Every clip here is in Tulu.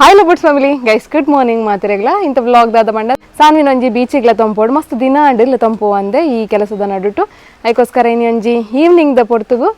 Hi ಲಬುಟ್ಸ್ family guys, good morning ಮಾತಿರಗ್ಲ. ಇಂಥ ವ್ಲಾಗ್ ದಾದ ಬಂಡ ಸಾನ್ವಿನ ಒಂಜಿ ಬೀಚಿಗ್ಲ ತಂಪೋಡು ಮಸ್ತ್ ದಿನ ಅಂಡಿಲ್ಲ ತಂಪು ಅಂದೆ ಈ ಕೆಲಸದ ನಡುಟು. ಅದಕ್ಕೋಸ್ಕರ ಇನಿ ಒಂಜಿ ಈವ್ನಿಂಗ್ the ಪೊರ್ತುಗು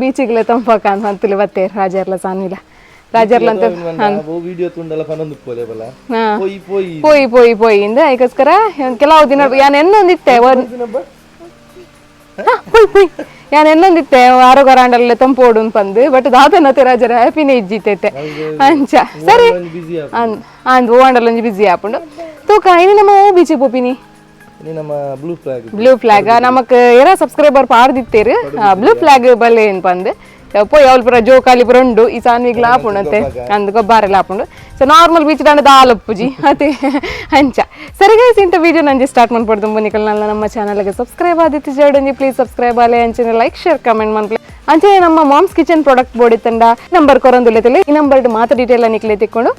ಬೀಚಿಗ್ಲ ತಂಪಕ ಅಂತ ಅಂತಲಿ ಬತ್ತೇರು ರಾಜರ್ಲ ಸಾನ್ವಿಲ ರಾಜರ್ಲ ಅಂತ. ವಿಡಿಯೋ ತುಂಡಲ ಪನೊಂದು ಪೋಲೆ ಬಲ. ಹಾ. ಪೋಯಿ ಪೋಯಿ. ಪೋಯಿ ಪೋಯಿ ಪೋಯಿ ಇಂದ ಅದಕ್ಕೋಸ್ಕರ ಕೆಲವು ದಿನ ಯಾನ್ ಎನ್ನೊಂದಿತ್ತೆ ಪೋಯ್ ಪೋಯ್ ಯಾನ್ ಎನ್ನೊಂದಿತ್ತೆ ಆರೋಗ್ಯ ರಾಂಡಲ್ಲ ತಂಪೋಡು ಪಂದು, ಬಟ್ ದಾದನ ರಾಜರ ಹ್ಯಾಪಿನೇ ಇಜ್ಜಿತೈತೆ ಅಂಚ ಸರಿ. ಬಿಸಿ. ಅಂದ್ ಅಂದ್ ಓಂಡಲ್ ಒಂಜಿ ಬಿಸಿ ಆಪುಂಡು ತೂಕ. ಇನಿ ನಮ್ಮ ಓ ಬೀಚಿಗೆ ಪೋಪಿನಿ? ನಮ್ಮ blue flag. Blue flag. ನಮಕ್ ಏರ ಸಬ್ಸ್ಕ್ರೈಬರ್ ಪಾಡ್ದಿತ್ತೇರು ಬ್ಲೂ ಫ್ಲಾಗ್ ಬಲ್ಲೆ ಏನ್ ಪಂದು. ಪೋಯ್ ಅವಲ್ ಪೂರ ಜೋಕಾಲಿ ಪೂರ ಉಂಡು, ಈ ಸಾನ್ವಿಗ್ಲ ಆಪುಂಡು ಅಂತೆ ಅಂದ್ ಗೊಬ್ಬಾರೆಲ್ಲ ಆಪುಂಡು. So normal beach ದಾಂಡ ದಾಲಪ್ಪುಜಿ ಅತೆ ಅಂಚ. ಸರಿ ಗೈಸ್, ಇಂಥ ವಿಡಿಯೋ ನಂಜಿ ಸ್ಟಾರ್ಟ್ ಮಾಡ್ಪಡ್ದು. ಬನ್ನಿಕಲ್ ನನ್ನ ನಮ್ಮ ಚಾನಲ್ಗೆ ಸಬ್ಸ್ಕ್ರೈಬ್ ಆದಿತ್ತು ಜೋಡಂಜಿ ಪ್ಲೀಸ್ ಸಬ್ಸ್ಕ್ರೈಬ್ ಆಲೆ, ಅಂಚನೆ like share comment ಮನ್ಪ್ಲೆ. ಅಂಚನೆ ನಮ್ಮ moms kitchen product ಬೋಡಿ ತಂಡ ನಂಬರ್ ಕೊರೊಂದುಲ್ಲೆತಲೆ. ಈ ನಂಬರ್ ಮಾತ ಡೀಟೇಲ್ ನಿಕ್ಲೆ ತಿಕ್ಕೊಂಡು.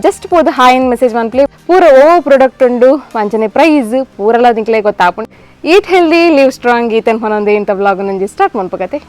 ಜಸ್ಟ್ ಪೋದು ಹಾಯ್ ಮೆಸೇಜ್ ಮನ್ಪ್ಲೆ. ಪೂರ ಓ ಪ್ರಾಡಕ್ಟ್ ಉಂಡು, ಅಂಚನೆ ಪ್ರೈಸ್ ಪೂರಲ ನಿಕ್ಲೆ ಗೊತ್ತಾಪುಂಡು. Eat healthy, live strong. ಈತನ್ ಹೊನೊಂದು ಇಂಥ ವ್ಲಾಗ್ ನಂಜಿ ಸ್ಟಾರ್ಟ್ ಮನ್ಪಕತೆ.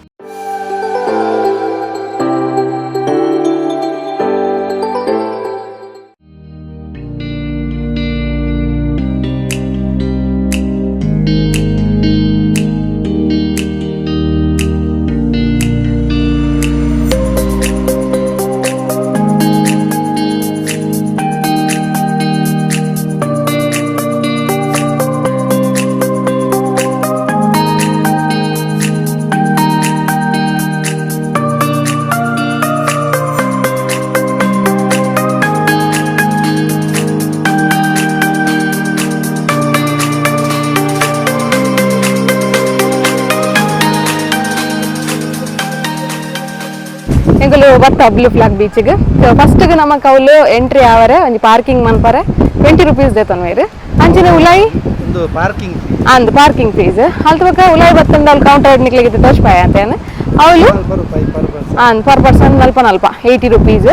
ಎಂಕುಲು ಬತ್ತ ಬ್ಲೂ ಫ್ಲಾಗ್ ಬೀಚ್ಗೆ. ಸೊ ಫಸ್ಟ್ಗೆ ನಮ್ಮ ಕೌಲು ಎಂಟ್ರಿ ಆವರೆ ಒಂಜಿ ಪಾರ್ಕಿಂಗ್ ಮನ್ಪರೆ 20 ರುಪೀಸ್ ದೇತೊನ್ವೇರು. ಅಂಚನೆ ಉಲಾಯಿ ಒಂದು ಪಾರ್ಕಿಂಗ್. ಅಂದ್ ಪಾರ್ಕಿಂಗ್ ಫೀಸ್. ಅಲ್ತ ಬೊಕ ಉಲಾಯಿ ಬತ್ತಂಡ ಅಲ್ಲಿ ಕೌಂಟರ್ ನಿಕ್ಲೆಗೆ ತೋಚ್ಪಾಯ ಅಂತೇನು ಅವಳು. 40 ರೂಪಾಯಿ ಪರ್ ಪರ್ಸನ್. ಅಂದ್ ಪರ್ ಪರ್ಸನ್ ನಲ್ಪ ನಲ್ಪ 80 ರುಪೀಸ್.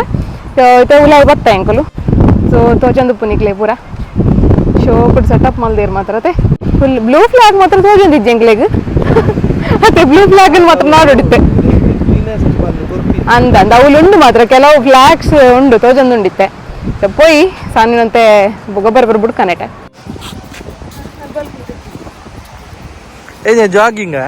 ಸೊ ಇತ್ತೆ ಉಲಾಯಿ ಬತ್ತ ಎಂಕುಲು. ಸೊ ತೋಚೊಂದುಪ್ಪು ನಿಕ್ಲೆ ಪೂರ ಶೋಕುಡು ಸೆಟಪ್ ಮಲ್ದೇರ್ ಮಾತ್ರ ಅತೆ. Full blue flag ಮಾತ್ರ ತೋಜೊಂದಿಜ್ಜಿ ಎಂಕ್ಲೆಗ್ ಅತ್ತೆ. ಬ್ಲೂ ಫ್ಲಾಗ್ ಮಾತ್ರ ನಾಡೊಡಿತ್ತೆ. ಕ್ಲೀನೆಸ್ಟ್ ಬಂದು ಕೊರ್ಪಿ. ಅಂದ ಅಂದ ಅವ್ಲು ಉಂಡು ಮಾತ್ರ, ಕೆಲವು ಫ್ಲಾಗ್ಸ್ ಉಂಡು ತೋಜೊಂದುಂಡಿತ್ತೆ. ಸೊ ಪೋಯಿ ಸಾನಿನಂತೆ ಗೊಬ್ಬರ ಬರ ಬುಡ್ಕನೆಟೆ. ಏ ಜಾಗಿಂಗ್.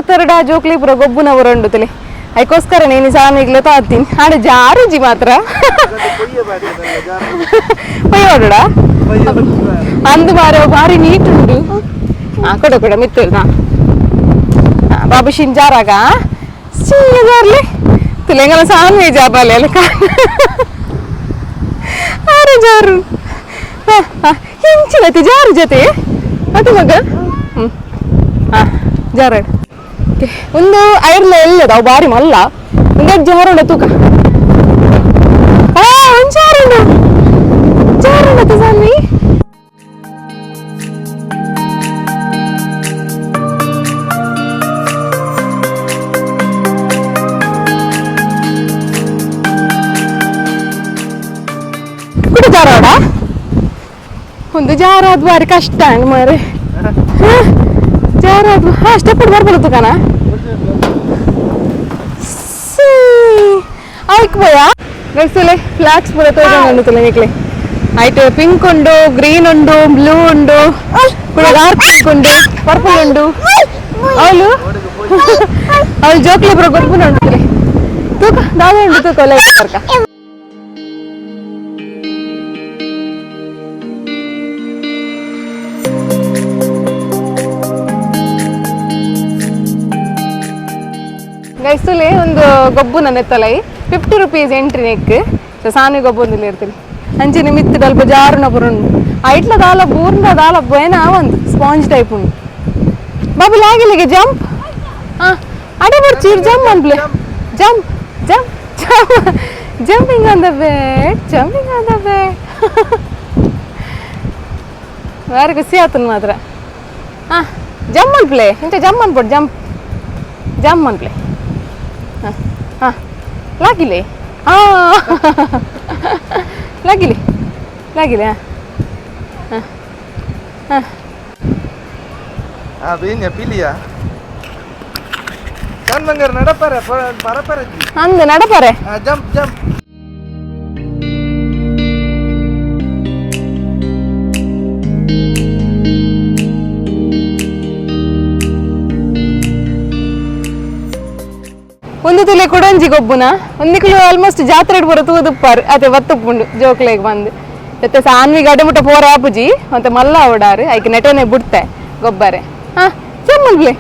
ತರಡ ಜೋಕ್ಲಿ ಪೂರ ಗೊಬ್ಬುನ ಉಂಡು ತುಲೆ. ಅದಕ್ಕೋಸ್ಕರ ನೀನು ಸಾನಿಗ್ಲ ತಾತೀನಿ ಆಡ ಜಾರುಜಿ ಮಾತ್ರ ಪೊಯ್ಯೋಡ ಅಂದು ಮಾರ ಭಾರಿ ನೀಟ್ ಉಂಡು. ಹಾ, ಕೊಡು ಕೊಡು ಮಿತ್ತು. ಹಾ ಬಾಬು ಶಿನ್ ಜಾರಾಗ ಸೀ ಜಾರ್ಲೆ ತುಲೆಂಗಲ ಸಾನ್ವೆ ಜಾಬಾಲೆ ಅಲ್ಲ ಆರೆ ಜಾರು ಹಿಂಚಿನತಿ ಜಾರು ಜೊತೆ ಅದು ಮಗ. ಹ್ಮ್ ಹಾ ಜಾರ. ಒಂದು ಐರ್ಲ ಎಲ್ಲದ ಅವು ಬಾರಿ ಮಲ್ಲ ಒಂದೇ ಜಾರುಂಡ ತೂಕ. ಆ ಒಂದ್ ಜಾರುಂಡು ಜಾರುಂಡ ಸಾನ್ವಿ. ಕುಡ ಜಾರೋಡ ಒಂದು ಜಾರಾದ್ ಬಾರಿ ಕಷ್ಟ ಹಂಗ್ ಮಾರೆ ಜಾರಾದ್. ಹಾ ಸ್ಟೆಪ್ ಬರ್ಬೋದು ತೂಕನ ಅವಕ್ಕೆ ಪೋಯಾ ಗೈಸುಲೆ. ಫ್ಲಾಗ್ಸ್ ಪೂರ ತೋಜೊಂದುಂಡು ತುಲೆ ನಿಕ್ಲೆ. ಐಟ್ ಪಿಂಕ್ ಉಂಡು, ಗ್ರೀನ್ ಉಂಡು, ಬ್ಲೂ ಉಂಡು, ಕೂಡ ಡಾರ್ಕ್ ಪಿಂಕ್ ಉಂಡು, ಪರ್ಪಲ್ ಉಂಡು. ಅವಳು ಅವಳು ಜೋಕ್ಲಿ ಪೂರ ಗೊಬ್ಬುನ ಉಂಡು ತುಲೆ. ತೂಕ ದಾದ ಉಂಡು ತೂಕ ಲೈಟ್ ಬರ್ಕ. ಗೈಸುಲೆ ಒಂದು ಗೊಬ್ಬು ನೆತ್ತಲೈ 50 rupees entry neck. So ಸಾನಿ ಗೊಬ್ಬು ಒಂದು ಇರ್ತೀನಿ. ಅಂಚಿನ ಮಿತ್ತು ಅಲ್ಪ ಜಾರುನ ಪುರುಂಡು ಐಟ್ಲ ದಾಲ ಬೂರ್ನ ದಾಲ ಬೇನ ಒಂದು ಸ್ಪಾಂಜ್ ಟೈಪ್ ಉಂಡು. ಬಾಬು ಲಾಗಿಲಿಗೆ ಜಂಪ್. ಹಾ ಅಡೆ ಬರ್ಚೀರ್ ಜಂಪ್ ಅನ್ಪ್ಲೆ. Jump jump jump, jumping on the bed. Jumping ಆದವೆ. ಬಾರಿ ಖುಷಿ ಆತನ ಮಾತ್ರ. ಹಾಂ, ಜಂಪ್ ಅನ್ಪ್ಲೆ ಇಂಚ ಜಂಪ್ ಅನ್ಪೊಡು, ಜಂಪ್ ಜಂಪ್ ಅನ್ಪ್ಲೆ. ಹಾಂ ಹಾಂ, ಲಾಗಿಲೆ. ಹಾಂ, ಲಾಗಿಲಿ ಲಾಗಿಲೆ. ಹಾಂ ಹಾಂ. ಆ ಬೇನ್ಯ ಪಿಲಿಯ ಚಂದಂಗಾರ ನಡಪರೆ ಪರಪರೆ. ಅಂದು ನಡಪರೆ. Jump jump. ಒಂದು ತುಲೆ ಕೊಡಂಜಿ ಗೊಬ್ಬುನ ಒಂದಿಕ್ಲು ಆಲ್ಮೋಸ್ಟ್ ಜಾತ್ರೆ ಪೂರ ತೂದುಪ್ಪಾರು ಅದೇ ಬತ್ತುಪ್ಪುಂಡು ಜೋಕ್ಲೆಗ್ ಬಂದು. ಜೊತೆ ಸಾನ್ವಿಗೆ ಅಡೆಮುಟ್ಟ ಪೋರ ಆಪುಜಿ, ಮತ್ತೆ ಮಲ್ಲ ಓಡಾರು ಐಕ್ ನೆಟನೆ ಬಿಡ್ತೆ ಗೊಬ್ಬರೆ. ಹಾ, ಚಮ್ ಮಲ್ಬ್ಲೆ,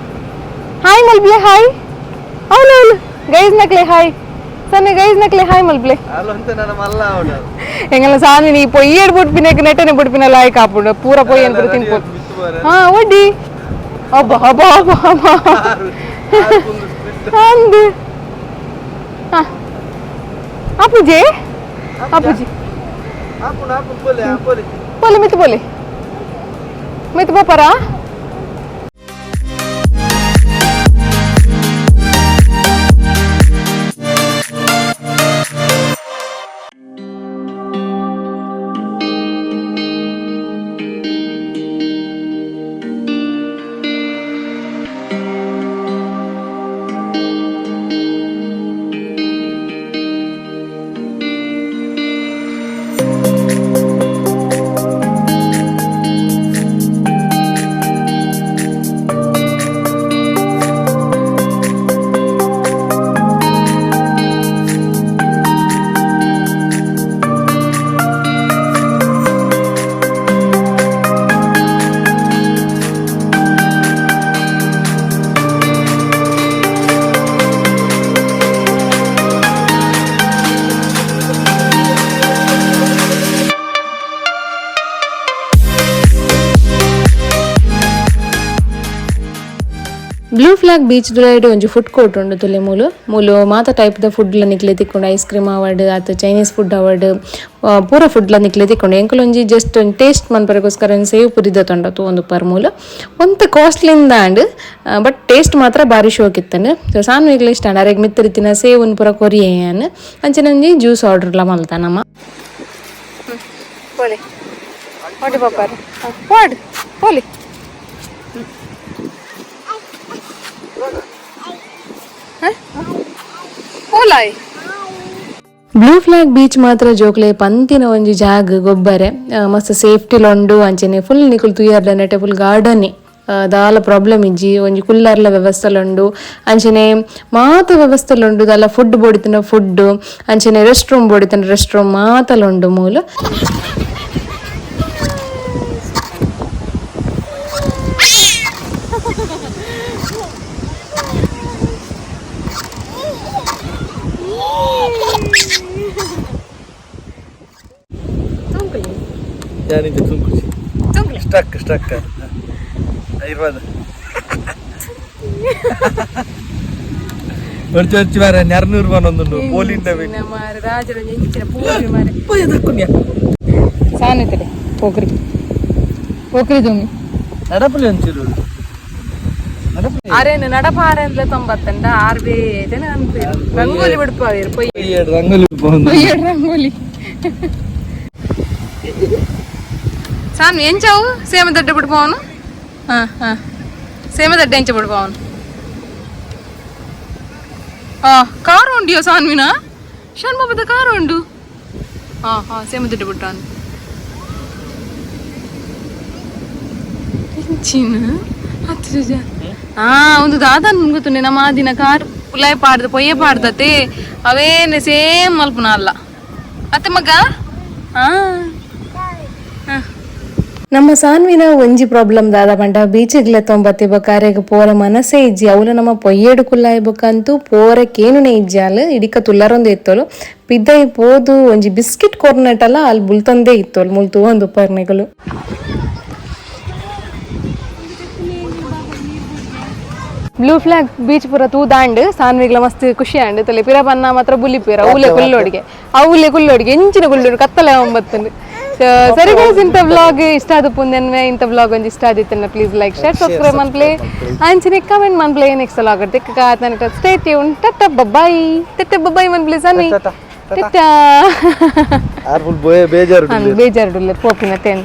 ಹಾಯ್ ಮಲ್ಬ್ಲೆ, ಹಾಯ್. అవును అవును, ಗೈಸ್ ನಕ್ಲೆ ಹಾಯ್, ಸಣ್ಣ ಗೈಸ್ ನಕ್ಲೆ ಹಾಯ್ ಮಲ್ಬ್ಲೆ. ಅಲ್ಲಂತ ನನ್ನ ಮಲ್ಲ ಅವಡ. ಎಂಗಲ ಸಾನ್ವಿ ನೀ ಪೊಯ್ಯೇಡ್ ಬುಡ್ಪಿನ, ನೆಟನೆ ಬುಡ್ಪಿನ ಲಾಯ್ಕ್ ಆಪುಂಡು ಪೂರ ಪೊಯ್ಯನ್ ಪೂರ ತಿನ್ಪು. ಹಾ, ಒಡ್ಡಿ ಅಬ್ಬ ಅಬ್ಬ ಅಬ್ಬ ಅಬ್ಬ ಅಂದು. ಹಾ, ಅಪ್ಪುಜಿ ಅಪ್ಪುಜಿ. ಆಪುಣ ಆಪುಣ, ಪೋಲೆ ಪೋಲೆ. ಪೋಲೆ ಮಿತ್ತು, ಪೋಲೆ ಮಿತ್ತು ಪೋಪರಾ. Blue flag beach ದುಲೈಡ್ ಒಂಜಿ ಫುಡ್ ಕೋರ್ಟ್ ಉಂಡು ತುಲೆ. ಮೂಲು ಮೂಲು ಮಾತ ಟೈಪ್ ದ ಫುಡ್ ಲ ನಿಕ್ಲೆ ತಿಕ್ಕೊಂಡು, ಐಸ್ ಕ್ರೀಮ್ ಆವಡ್ ಅತ್ ಚೈನೀಸ್ ಫುಡ್ ಆವಡ್, ಪೂರ ಫುಡ್ ಲ ನಿಕ್ಲೆ ತಿಕ್ಕೊಂಡು. ಎಂಕುಲು ಒಂಜಿ ಜಸ್ಟ್ ಒಂಜಿ ಟೇಸ್ಟ್ ಮನ್ಪರೆಗೋಸ್ಕರ ಒಂಜಿ ಸೇವ್ ಪುರಿ ದತ್ತೊಂಡ ಒಂದು ಪರ್ ಮೂಲು. ಒಂತ ಕಾಸ್ಟ್ಲಿಂದ and but taste ಮಾತ್ರ ಬಾರಿ ಶೋಕ್ ಇತ್ತಂಡು. ಸೊ ಸಾನ್ವಿಗ್ಲ ಇಷ್ಟ ಅಂಡ್ ಅರೆಗ್ ಮಿತ್ತ ರೀತಿನ ಸೇವ್ ಪೂರ ಕೊರಿಯೆ ಅಂಚನೆ ಒಂಜಿ ಜ್ಯೂಸ್ ಆರ್ಡರ್ಲ ಮಲ್ತ ನಮ್ಮ. ಪೋಲಿ ಓಡಿ ಪಾಪಾರ ಓಡ್ ಪೋಲಿ. ಪೋಲಾಯ್. Blue flag beach ಮಾತ್ರ ಜೋಕ್ಲೆ ಪಂತಿನ ಒಂಜಿ ಜಾಗ ಗೊಬ್ಬರೆ. ಮಸ್ತ್ ಸೇಫ್ಟಿ ಉಂಡು. ಅಂಚನೆ ಫುಲ್ ನಿಕುಲು ತುಯರ್ಲ ನೆಟೆ ಫುಲ್ ಗಾರ್ಡನ್, ದಾಲ ಪ್ರಾಬ್ಲಮ್ ಇಜ್ಜಿ. ಒಂಜಿ ಕುಲ್ಲರ್ಲ ವ್ಯವಸ್ಥೆಲುಂಡು, ಅಂಚನೆ ಮಾತ ವ್ಯವಸ್ಥೆಲುಂಡು. ದಾಲ ಫುಡ್ ಬೋಡಿತನ ಫುಡ್, ಅಂಚನೆ ರೆಸ್ಟ್ ರೂಮ್ ಬೋಡಿತನ ರೆಸ್ಟ್ ರೂಮ್ ಮಾತಲುಂಡು ಮೂಲು. ಯಾನಿಂದ ತುಂಕುಚಿ ಸ್ಟಕ್ ಸ್ಟಕ್ ಇರ್ಬೋದು. ಒಂಚು ಒಂಚು ಮಾರ 200 ರೂಪಾಯಿ ಒಂದುಂಡು ಪೋಲಿಂದ. ಸಾನಿತಡೆ ಪೋಕ್ರಿ ಪೋಕ್ರಿ ತುಮ್ಮಿ. ನಡಪಲಿ ಒಂಚೂರು ನಡಪಲಿ. ಅರೇನು ನಡಪ ಆರೇನ್ಲೆ ತೊಂಬತ್ತಂಡ ಆರ್ ಬೇ ರಂಗೋಲಿ ಬಿಡ್ಪಾವೇರು ಪೊಯ್. ರಂಗೋಲಿ ಬಂದು. ಪೊಯ್ಯಡ್ ರಂಗೋಲಿ. ಸಾನು ಎಂಚವು ಸೇಮ ದಡ್ಡ ಬಿಡ್ಪವನು. ಹಾ ಹಾ, ಸೇಮ ದಡ್ಡ ಎಂಚ ಬಿಡ್ಪವನು. ಆ ಕಾರು ಉಂಡಿಯೋ ಸಾನ್ವಿನ ಶಣ್ಮಬದ ಕಾರು ಉಂಡು. ಹಾ ಹಾ, ಸೇಮ ದಡ್ಡ ಬಿಟ್ಟಾನು ಎಂಚಿನ ಹತ್ತು. ಆ ಒಂದು ದಾದನ್ ಗೊತ್ತುಂಡೆ ನಮ್ಮ ಆ ದಿನ ಕಾರ್ ಪುಲಾಯ್ ಪಾಡ್ದ ಪೊಯ್ಯೆ ಪಾಡ್ದತೆ ಅವೇನೆ ಸೇಮ್ ಮಲ್ಪುನ ಅಲ್ಲ ಅತ್ತೆ ಮಗ. ಹಾ ಹಾ. ನಮ್ಮ ಸಾನ್ವಿನ ಒಂಜಿ ಪ್ರಾಬ್ಲಮ್ ದಾದ ಪಂಡ ಬೀಚಿಗ್ಲ ತೊಂಬತ್ತಿ ಬೊಕ್ಕ ಅರೆಗ್ ಪೋರ ಮನಸ್ಸೇ ಇಜ್ಜಿ. ಅವಳು ನಮ್ಮ ಪೊಯ್ಯೇಡು ಕುಲ್ಲಾಯಿ ಬೊಕ್ಕಂತೂ ಪೋರಕ್ಕೇನುನೆ ಇಜ್ಜಾಲ್, ಇಡಿಕ ತುಲ್ಲರೊಂದು ಇತ್ತೋಲು. ಪಿದೈ ಪೋದು ಒಂಜಿ ಬಿಸ್ಕಿಟ್ ಕೊರ್ನಟಲ ಅಲ್ಲಿ ಬುಲ್ತಂದೇ ಇತ್ತೋಲು ಮುಲ್ತು ಒಂದು ಪರ್ನೆಗಳು. ಬ್ಲೂ ಫ್ಲಾಗ್ ಬೀಚ್ ಪೂರ ತೂದಾಂಡ್ ಸಾನ್ವಿಗ್ಲ ಮಸ್ತ್ ಖುಷಿ ಆಂಡ್. ತಲೆ ಪಿರ ಬನ್ನ ಮಾತ್ರ ಬುಲಿಪೇರ ಅವಲೆ ಕುಲ್ಲೋಡಿಗೆ, ಅವಲೆ ಕುಲ್ಲೋಡಿಗೆ ಎಂಚಿನ ಕುಲ್ಲೋಡು ಕತ್ತಲೆ ಒಂಬತ್ತಂಡು. ಸರಿ ಗೈಸ್, ಇಂಥ ವ್ಲಾಗ್ ಇಷ್ಟ ಆದ ಪುಂದೆನ್ವೆ, ಇಂಥ ವ್ಲಾಗ್ ಒಂಜಿ ಇಷ್ಟ ಆದಿತ್ತನ್ನ ಪ್ಲೀಸ್ ಲೈಕ್, ಶೇರ್, ಸಬ್ಸ್ಕ್ರೈಬ್ ಮನ್ಪ್ಲೆ, ಅಂಚಿನ ಕಮೆಂಟ್ ಮನ್ಪ್ಲೆ. ನೆಕ್ಸ್ಟ್ ವ್ಲಾಗ್ ತಿಕ್ಕ. Stay tune. ಟಟ್ಟ ಬಬ್ಬಾಯ್, ಟಟ್ಟ ಬಬ್ಬಾಯ್ ಮನ್ಪ್ಲೆ ಸಾನ್ವಿ. ಟಟ್ಟಾ. ಆರ್ ಫುಲ್ ಬೇಜಾರು. ಬೇಜಾರು ಪೋಪಿನ ತೇನ್.